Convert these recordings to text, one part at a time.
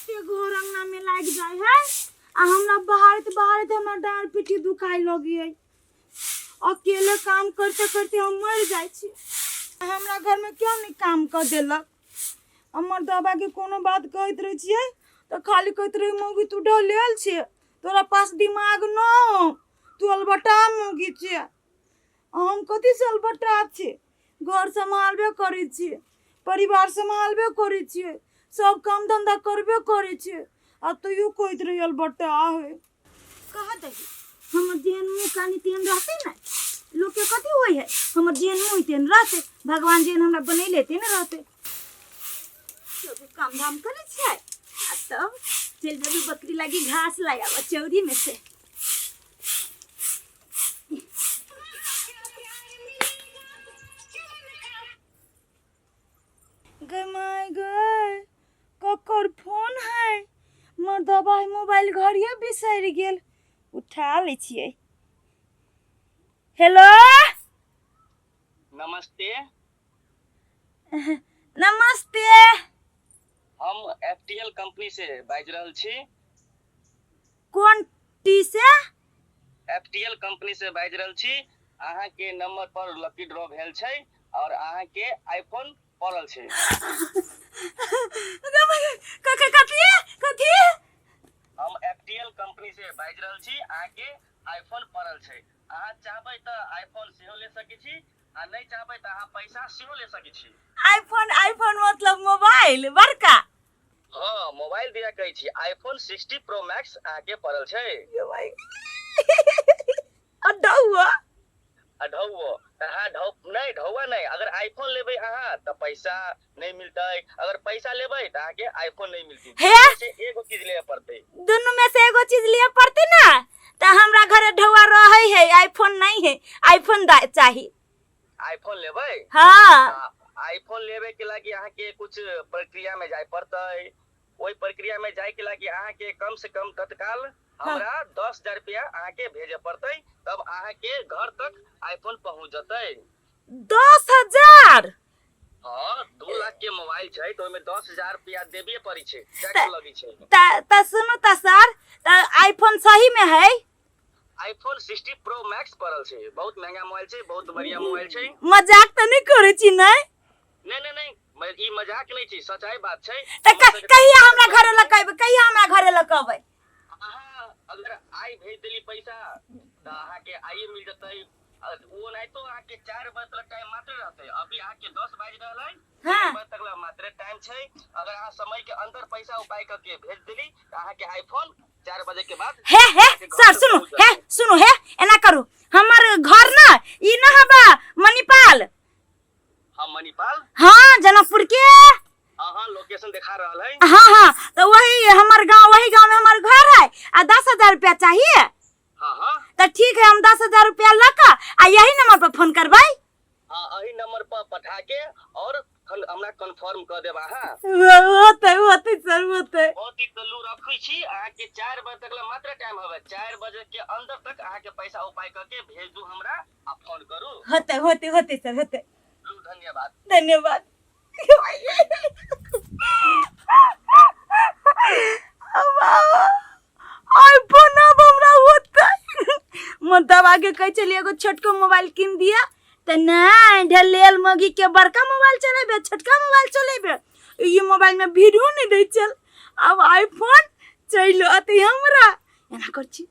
एते घर अंगना में लागि जाय है आ हमरा बहारैत बहारैत हमरा डाँड़ पीठी दुखाय लगियै। अकेले काम करते करते हम मरि जाइ छी। हमरा घरमे क्यों नहि काम कऽ देलक? हमर बाबाके कोनो बात कहैत रहै छियै तऽ खाली कहैत रहै मौगी तू ढलेल छियै, तोरा पास दिमाग न हौ, तू अलबटा मौगी छियै। हम कथीसँ अलबटा छी? घर सम्हालबे करै छियै, परिवार सम्हालबे करै छियै, सब काम धंधा करबे करै छियै, आ तैयो कहैत रहै अलबटा है। कह दही हमर जेहन मुँह कानी तेहन रहतै ने। लोकके कथी होइ है? हमर जेहन मुँह तेहन रहतै, भगवान जेहन हमरा बनैले तेहन रहतै। सब काम धाम करै छियै आ तब चलि जेबै बकरी लागी घास लाय आबऽ चौरी में से। गे माय गे, ककर फोन है? मर्दबा मोबाइल घरिये बिसरि गेल, उठा लै छियै। हेलो। नमस्ते। नमस्ते। हम एफ टी एल कंपनी से बाजि रहल छी। कोन टी से? एफ टी एल कंपनी से बाजि रहल छी। अहाँ के नंबर पर लकी ड्रॉ भेल छै और अहाँ के आईफोन पड़ल छै। कथी कथी? हम एफ टी एल कंपनी से बाजि रहल छी, अहाँ के आईफोन पड़ल छै। अहाँ चाहबै तऽ आईफोन सेहो ले सकै छी आ नहि चाहबै तऽ अहाँ पैसा सेहो ले सकै छी। आईफोन आईफोन मतलब मोबाइल बड़का? हाँ, मोबाइल दिया कहै छी, आईफोन 60 प्रो मैक्स अहाँके पड़ल छै। अढ़ौआ? अढ़ौओ तऽ अहाँ ढौ नहि, ढौआ नहि। अगर आईफोन लेबै अहाँ तऽ पैसा नहि मिलतै, अगर पैसा लेबै तऽ अहाँके आईफोन नहि मिलतै। हे, से एगो चीज लेबे पड़तै। दुनू में से एगो चीज लिए पड़तै ना, तऽ हमरा घरे ढौआ रहै है, आईफोन नहीं है, आईफोन चाही। आईफोन लेबै? हाँ। आईफोन लेबे के लागी अहाँके कुछ प्रक्रिया में जाय पड़तै। ओहि प्रक्रिया में जाय के लागी अहाँके कम से कम तत्काल हमरा 10,000 रुपया अहाँके भेजे पड़तै, तब अहाँके घर तक आईफोन पहुँच जतै। 10,000? हाँ, 2 लाख के मोबाइल छै तऽ ओहिमे 10,000 रुपया देबे पड़ै छै, टैक्स लगै छै। त सुनू त सर, त आईफोन सही में है? आईफोन 60 प्रो मैक्स पड़ल छै, बहुत महंगा मोबाइल छै, बहुत बढ़िया मोबाइल छै। मजाक तऽ नहि करै छी? नहि नहि नहि नहि, ई मजाक नहि छै, सच्चाई बात छै। तऽ कहिया हमरा घरे लऽ के अयबै? कहिया हमरा घरे लऽ के अबै? अहाँ अगर आइ भेज देली पैसा तऽ अहाँके आइए मिल जेतै। ओ ओनाहितो अहाँके 4 बजे तक टाइम मात्र रहतै। अभी अहाँके 10 बाजि रहल है। हाँ। 4 बजे तक मात्र टाइम छै। अगर अहाँ समय के अंदर पैसा उपाय करके भेज देली तऽ अहाँके आईफोन 4 बजे के बाद हे हे अहाँके घर सर तक सुनू पहुँच हे जेतै। सुनू, हे एना करू, हमर घर ना ई न हबा मणिपाल। हाँ, मणिपाल। हाँ, जनकपुर के। हाँ हाँ, लोकेशन दिखा रहल है। हाँ हाँ, तो वही हमर गांव, वही गांव में हमर घर है आ 10,000 रुपया चाहिए। हाँ हाँ। तो ठीक है, हम 10,000 रुपया लऽ कऽ आ यही नंबर पर फोन करबै। हाँ, एही नंबर पर पठा के और हमरा कंफर्म कर देब अहाँ। होतै होतै सर, होतै। बहुत ही तल्लू रखै छी। अहाँके 4 बजे तक ला मात्र टाइम हवे, 4 बजे के अंदर तक अहाँके पैसा उपाय करके भेज दू हमरा आ फोन करू। होतै होतै होतै सर, होतै। लू, धन्यवाद। धन्यवाद। आईफोन अब हमरा होतै। मतलब आगे कहै छलियै एगो छोटको मोबाइल कीन दिया तऽ नहि, ढलेल मगी के बड़का मोबाइल चलेबे, छोटका मोबाइल चलेबे, ई मोबाइल में वीडियो नहि दै छल। आब आईफोन चलि अतै हमरा। एना कर छी,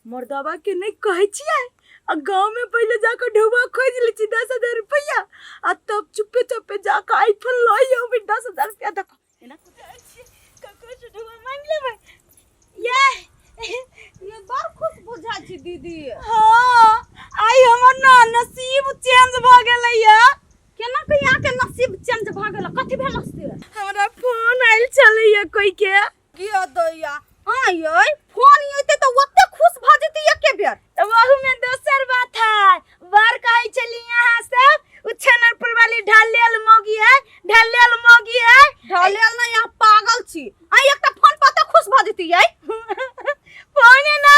मर्दबा के नहि कहै छियै आ गाँव में पहिले जाकऽ ढौआ खोजि लै छी 10,000 रुपैआ आ तब चुप्पे चुप्पे जाकऽ आईफोन लऽ अबै 10,000 रुपैआ दऽ कऽ। एना जाइ छियै, ककरो से ढौआ मांगि लेबै। ये ये बड़ खुश बुझाइ छी दीदी। हाँ, आइ हमर ना नसीब चेंज भऽ गेलैया। केना के यहाँ के नसीब चेंज भऽ गेल? कथी भेल से? हमरा फोन आयल छलैया कोई के। गे दैया, हाँ यै, फोन एते तऽ ओते खुश भऽ जेती एके बेर? तऽ वहू में दोसर बात है, बार कहै छली यहाँ सब उछनरपुर वाली ढलेल मौगी है, ढलेल मौगी है। ढलेल ना, यहाँ पागल छी। आ एकटा फोन पर तऽ खुश भऽ जेती यै? फोन ना,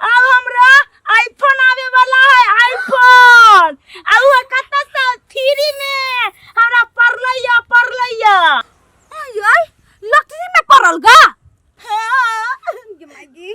अब हमरा आईफोन आवे वाला है, आईफोन, आ उ कतऽ से फ्री में हमरा पड़लैया, पड़लैया। हाँ यै, लॉटरी में पड़ल। पड़ल गा? हाँ। गे माय गे,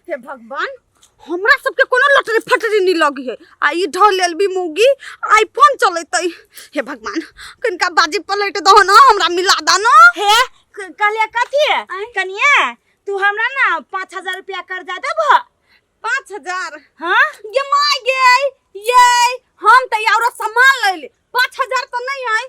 हे भगवान, हमरा सबके कोनो लॉटरी फटरी नहीं लगी है आ ई ढलेल भी मौगी आईफोन चलेतै। हे भगवान, कनिका बाजी पलट दहो ना, हमरा मिला दा ना। हे कहलिए कथी? आँय? कनिया, तू हमरा ना 5000 रुपया कर्जा देबह? 5000? हाँ। गे my गे, ये हम त औरो सामान ले ले। 5000 तो नहीं है,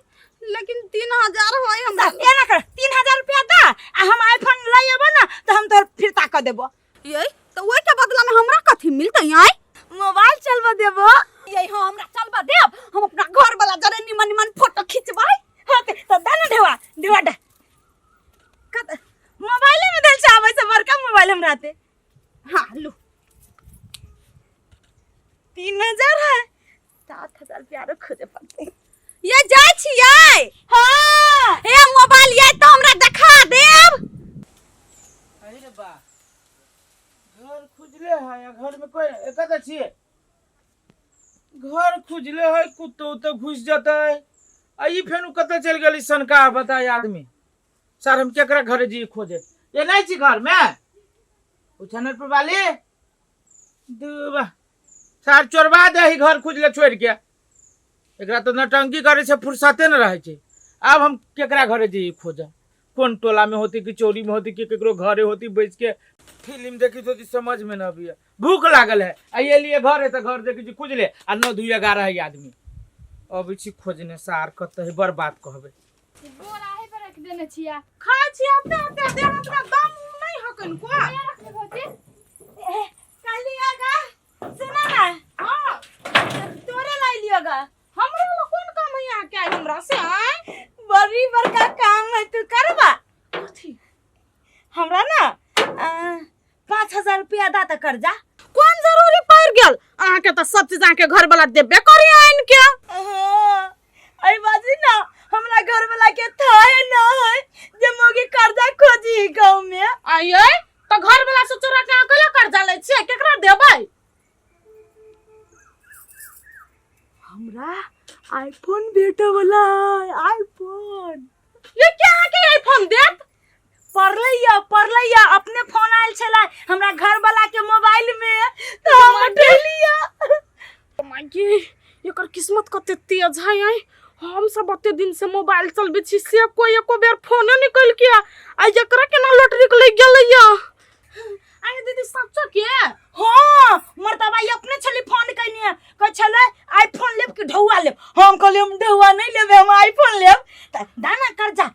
लेकिन 3000 है हमरा। एना कर, 3000 रुपया दा आ हम आईफोन ले अबो ना तो हम तोर फिरता कर देबो। ये तो ओइ के बदला में हमरा कथी मिलतै? आय मोबाइल चलबा देबो। ये हाँ, हमरा चलबा देब, हम अपना घर वाला जरे निमन निमन फोटो खिंचबै। हाँ तो दा ना ढेवा ढेवा डा कत मोबाइले में देल चाहबै से बड़का मोबाइल हमरा ते। हाँ लू। 3000 है, 7000 रुपया आरो खोजे पड़तै। ये जाइ छियै? हाँ। हे मोबाइल ये तो हमरा देखा देब। अरे रे बा, घर खुजले है या घर में कोई एक छिए? घर खुजले है, कुत्तो तो घुस जाता है आ ई फेनु कतऽ चलि गेली सनका बताय आदमी। सर हम केकरा घरे जी खोजे? ये नहीं छी घर में उछनर पर वाली दूबा सार चोरबा दे ही घर खुजले छोड़ के। एकरा तो नौटंकी करे से फुर्सते न रहे छै। आब हम केकरा घरे जी खोजे? कोन टोला में होती कि चोरी में होती कि केकरो घरे होती बैस के फिल्म देखी तो समझ में न अबिया। भूख लागल है आ ये लिए घर है तो घर देखी छी खुजले आ 9 2 11 है आदमी अबै छी खोजने। सार कतऽ है बर्बाद कहबै। बोरा पर रख देने छिया। खाइ छी अपने अपने देह अपना दम नहीं हकन को। रख दे भौजी। कहलिए गा सुना ना। हां। तोरे लाई लियो गा। हमरा ला कोन काम है यहाँ के हमरा से? आय बड़ी बड़का काम है, तू करबा? कथी? हमरा ना 5000 रुपया दा त कर्जा। कोन जरूरी पड़ गेल अहाँ के? तो सब चीज अहाँ के घर वाला देबे करी आइन के। हाँ, अरे बाजी ना हमरा घर वाला के थाए ना है जे मोगी कर्जा खोजी गांव में। आये तो घर वाला से चोरा के अहाँ कैला कर्जा लै छियै? केकरा देबै? हमरा आईफोन भेटे वाला है, आईफोन। ये के अहाँ के आईफोन देत? पड़लै पड़लै अपने फोन आयल छलै हमरा घर वाला के मोबाइल में तो हम उठेलिया। माय, एकर किस्मत कते तेज है। आय हम सब ओते दिन से मोबाइल चलबै छी से कोई एको बेर फोने नहीं कैलकै आ एकरा केना लॉटरी के लग गेलै या? आय दीदी, सच्चो के? हाँ मर्दबा अपने छली फोन कैने, कहै छलै आईफोन लेब कि ढौआ लेब? हम कहलियै हम ढौआ नहीं लेबै, हम आईफोन लेब। त दाना कर्जा।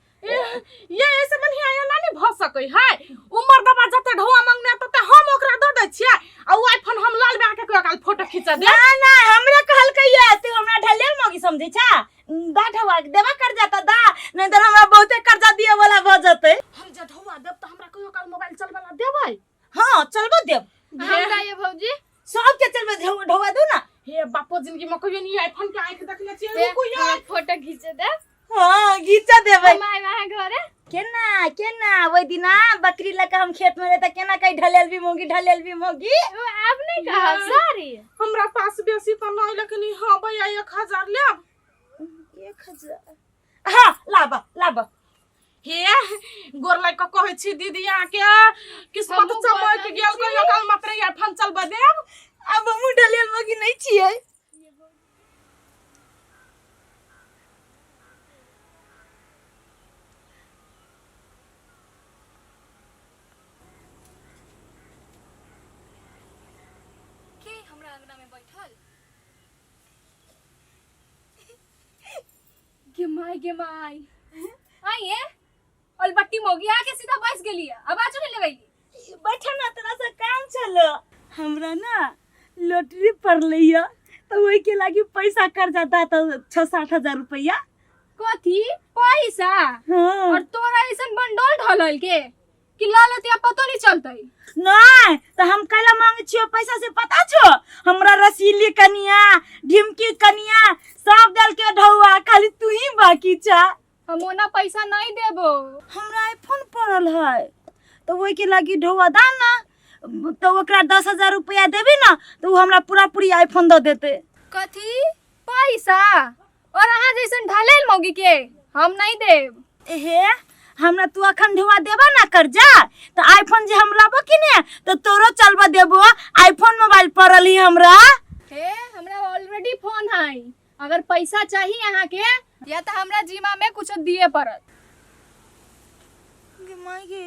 ये ऐसे बढ़िया एना नहीं भ सकै है। उमर दबा जते ढौआ मांगने तते हम ओकरा दऽ दै छियै आ उ आईफोन हम लाल बे के काल फोटो खींचा दे। ना ना, हमरा कहलकै ये तू हमरा ढलेल मौगी समझै छा? दा ढौआ देबा कर्जा त दा, नहीं त हमरा बहुते कर्जा दिए वाला भ जतै। हम जे ढौआ देब त हमरा कहियो काल मोबाइल चलबे ला देबै? हाँ चलबो देब। हमरा ये भौजी सबके चलबे ढौआ दू ना। हे बापो, जिंदगी में कहियो नहीं आईफोन के आंख देखने छियै। हे, रुकू यार। हमरा फोटो खींचे दे। हाँ घीचा देबै। हम आए वहाँ घरे। केना केना ओहि दिना बकरी लऽ के हम खेत में रहे त केना कहीं ढलेल भी मोगी ढलेल भी मोगी। ओ आब नहीं कहब, सॉरी। हमरा पास बेसी तो नहीं, लेकिन हाँ भैया 1000 लेब। 1000? हाँ लाबा लाबा। हे गोर लाग के कहै छी दीदी, अहाँ के किस्मत हमहूँ चमक गोर लागै गेल। छी। कहियो काल मात्र आईफोन चलबे देब। आब हमहूँ ढलेल मोगी नहीं छियै। के हमरा अंगना में बैठल? गे माय गे माय, आइए अलबट्टी मोगी आके सीधा बैस गेली, आवाजो नहीं लगैली। बैठा ना, तोरा से काम छलो। हमरा ना लॉटरी पड़लै या तो ओहि के लागी पैसा कर्जा दा तो 6-7 हजार रुपया। कथी पैसा? हाँ। और तोरा ऐसन बंडोल ढलल के कि लाल होती पतो नहीं चलतै। नहीं तो हम कैला मांगे छियो पैसा से पता छो? हमरा रसीली कनिया ढिमकी कनिया सब दल के ढौआ, खाली तू ही बाकी छा। हम ओना पैसा नहीं देबो। हमरा आईफोन पड़ल है तो ओहि के लागी ढौआ दा ना, तो ओकरा 10,000 रुपया देबी ना तो उ हमरा पूरा पूरी आईफोन दऽ देते। कथी पैसा? और अहाँ जैसन ढलेल मौगी के हम नहीं देब। हे हमरा तू अखन ढुआ देबा ना कर्जा तो आईफोन जे हम लाबो कि ने तो तोरो चलबा देबो आईफोन मोबाइल पड़ल ही हमरा हे हमरा ऑलरेडी फोन है अगर पैसा चाहिए अहाँ के या तो हमरा जिमा में कुछ दिए पड़त गे माय गे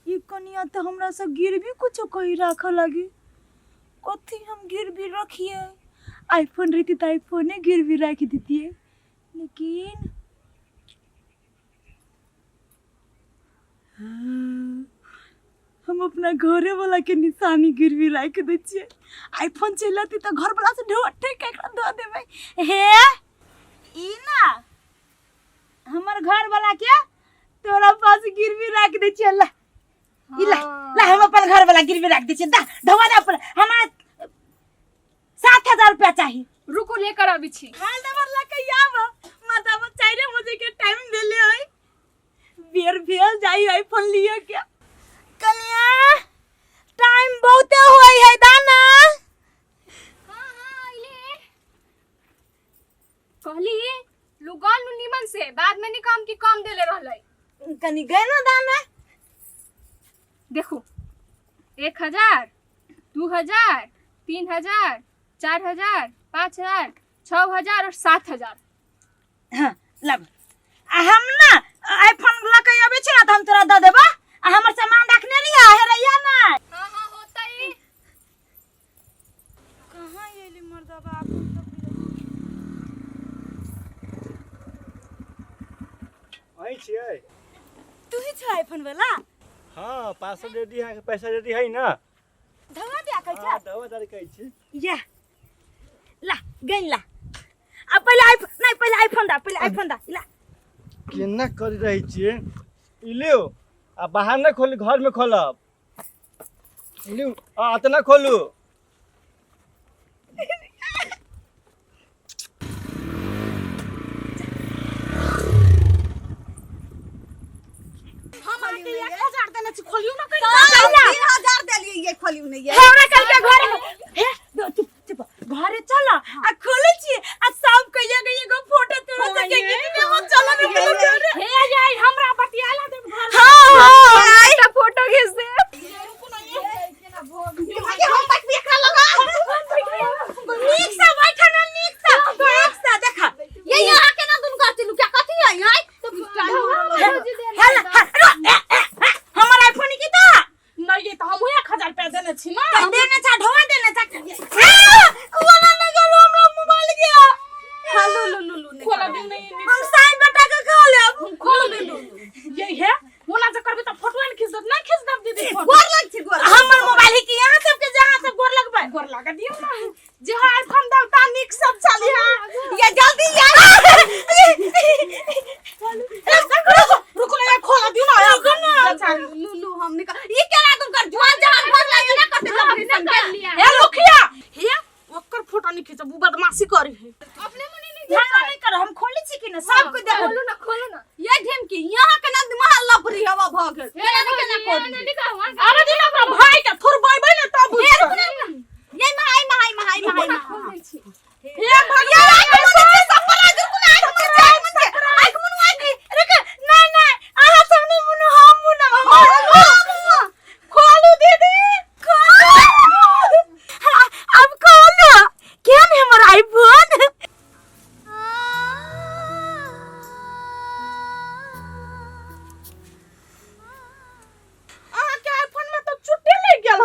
ई कनिया तो हमरा से गिरवी कुछो कही राख लगी कथी हम गिरवी रखिए आईफोन रहती तो आईफोने गिरवी रख देतिए लेकिन हाँ, हम अपना घरे वाला के निशानी गिरवी राख दै छियै आईफोन चलि अतै तऽ घर वाला से ढो ठेक एकरा दऽ देबै हे ई ना हमर घर वाला के तोरा पास गिरवी राख दै छियै ला ई ला ला हम अपन घर वाला गिरवी राख दै छियै दा ढवा दे अपन हमरा 7,000 रुपया चाही रुकू लेकर अबै छी हाल नंबर ला के आब माता 4 बजे के टाइम देले है बेर भेल जाई आईफोन लिए के कन्या टाइम बहुते होई है दाना हाँ हाँ अइले कहली लुगल नु निमन से बाद में नहीं कम की कम देले रहलै कनी गए ना दाना देखू 1000 2000 3000 4000 5000 6000 और 7000 हाँ लब आ हम ना आईफोन लऽ के अबै छी ना तऽ हम तोरा दऽ देबा आ हमर सामान रखने रहिया हेरैया ना हाँ हाँ होता ही कहाँ एली मर्दबा अपन सब अहीं छियै तू ही छौ आईफोन वाला हाँ पार्सल रेडी है पैसा रेडी है ना धवा दिया कहै हाँ छै दवा दारी कहै छी या ला गइन ला आ पहिले आईफोन नहीं पहिले आईफोन दा पहिले आईफोन दा ला केना कर रहै छियै ई लियौ आ बाहर नहि खोली घरमे खोलब ई लियौ आ एतना खोलू हम अहाँके 1000 देने छी खोलियौ ना कनि 3000 देलियै ये खोलियौ ने ये हमरा कल के घर हे दो चुप चुप घरे चल आ खोले छी आ सब कहिया के एगो फोटो तोरा से के खींच लेबो चल ने चल हे ये हमरा बतियाला देब घर हां हां एकटा फोटो घीच दे के हम बैठबी खा लगा नीक से बैठ ना नीक से नीक से देखा ये यहाँ के ना दुन करती लु क्या कथी है यहाँ हेला हमर आईफोन की तो नहीं ये तो हमहूँ 1000 रुपया देने छी ना तो देने चा ढोवा देने चा वाला नहीं गेलो हमरा मोबाइल गया हेलो लु लु लु खोला दिल नहीं नीक हम साइन बटा के खा लेब खोल दिलू ये है ओना जे करबी तऽ फोटो ने खींच देब नहीं खींच देब दीदी फोटो गोर लग छी गोर हमर मोबाइल ही की यहाँ सबके जहाँ सब गोर लगबै गोर लगा दियौ ना जे हाँ आईफोन देब ता नीक सब चली है ये जल्दी यार रुको रुको ना खोला दियो ना रुको ना। लु लु हम निकल ये केना तुम कर जुआन जहान भर लागे ना करते सब ना कर लिया हे लुखिया हे ओकर फोटो नहीं खींचब उ बदमाशी करी है अपने मने नहीं ध्यान नहीं करो हम खोली छी कि ना सब को देखो खोलो ना खोलो ना ये ढिमकी यहाँ के ना दिमाग लपरी हवा भ गेल केना ने केना कर नहीं कहा अरे दिन अपना भाई के थोड़ बैबै ने तब बुझतै ये महाई महाई महाई महाई खोल दै छी हे भगवान रुक नहीं नहीं अहाँ सब नहीं मुनु हम मुनु हम खोलू दीदी खोलू हाँ, अब खोलू केहन है हमर आईफोन अहाँ के आईफोन में तो चुट्टी लग गेल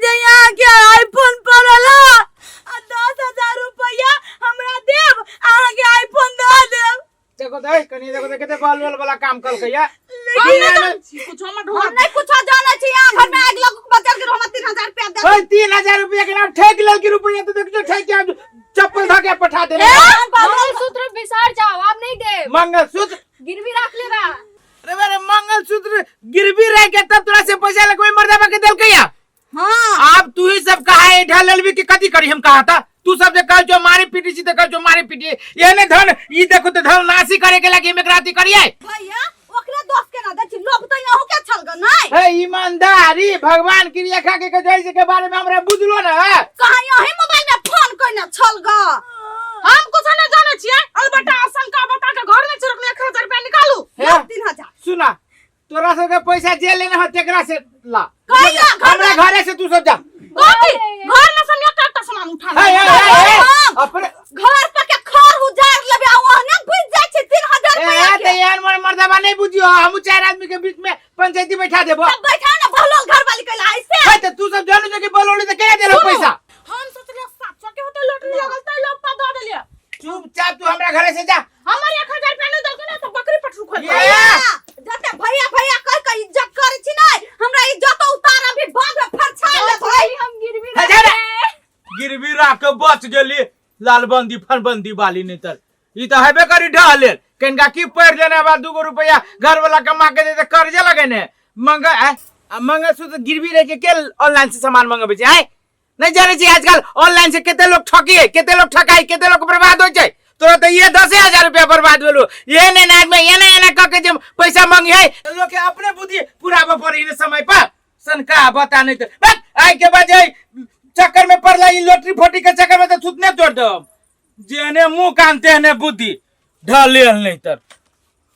जे यहाँ के आईफोन पड़ल है आ 10,000 रुपया हमरा देब, अहाँके आईफोन दऽ देब। देखो तो कनी देखो तो कते बाल वाल वाला काम कलकै या। लेकिन कुछ हमर हम ढोआ नहीं कुछो जानै छी, यहाँ घर में आगि लगू के बचल के हमरा 3000 रुपया दे। ओए 3000 रुपया के नाम ठेक लेल की रुपया तो देखो ठेक के चप्पल धो के पठा दे। मंगलसूत्र बिसार जाओ, आप नहीं दे। मंगलसूत्र गिरवी रख लेबा। अरे बारे मंगलसूत्र गिरवी रह के तब तोरा से पैसा लगवे मर्दाबा के देलकै या। हां अब तू ही सब कहा है ढालल भी कि कथी करी हम कहा था तू सब जे कह जो मारे पीटी छी त कह जो मारे पीटी एने धन ई देखो त धन नासी करे के लागी हम एकरा अथी करिए। भैया ओकरे दोस्त के ना दै छी, लोभ त यहू के छल ग नहीं। हे ईमानदारी भगवान क्रिया खा के जैसे के बारे में हमरा बुझलो ना है। कहा यही मोबाइल में फोन कइने छल ग। हम कुछ नहीं जाने छियै अलबत्ता असन का बता के घर में चिरकने 1000 रुपया निकालू। हे 3000 सुना तोरा सब के पैसा जे लेने हो तेकरा से ला। कहिया घर हमरा घरे से तू सब जा। कथी घर में से हम एकटा सामान उठा हे, ले। हे, हे, हे, हम। अपने घर पर के खर उजाड़ लेबे आ ओहने बुझ जाय छै 3000 ए रुपया ते के। यार मोर मर्दाबा नहीं बुझियो, हम चार आदमी के बीच में पंचायती बैठा देबो। तब बैठा ना बहलोल घर वाली कैला ऐसे। हे त तू सब जानो जे कि बलोली त केना देलो पैसा। हम सोचलियै 700 के होते लॉटरी लगल त लोग पा दऽ देलियै। चुपचाप तू हमरा घरे से जा। हमर 1000 रुपया नहीं देलकै ना त बकरी पटरू खोल। ये। जते भैया भैया कह के इज्जत करे छी नै, हमरा इज्जत उतार अभी बांध में फरछा ले भाई। हम गिरवी हे, जा रे। गिरवी राख के बच गेली लालबंदी फनबंदी वाली नहीं तर ई त हेबे करी ढहलेल कनिका की पढ़ लेने बाद 2 रुपया घर वाला कमा के दे कर्जे लगेने मंग आ मंगलसूत्र गिरवी रह के के ऑनलाइन से सामान मंगबै छै आय नहीं जाने छी आजकल ऑनलाइन से कते लोग ठकी है, कते लोग ठकाई, कते लोग बर्बाद हो जाए। तोरा तो ये 10,000 रुपया बर्बाद भेलो। ये ने ना आदमी ये ने एना कह के जे पैसा मांगी है लोग के अपने बुद्धि पुराबे पड़े इन समय पर सनका बता नहीं तो बस आइ के बाद जे चक्कर में पड़ला ई लॉटरी फोटी के चक्कर में तो छुटने तोड़ दो जेने मुंह कान तेने बुद्धि ढलेल नहीं तर।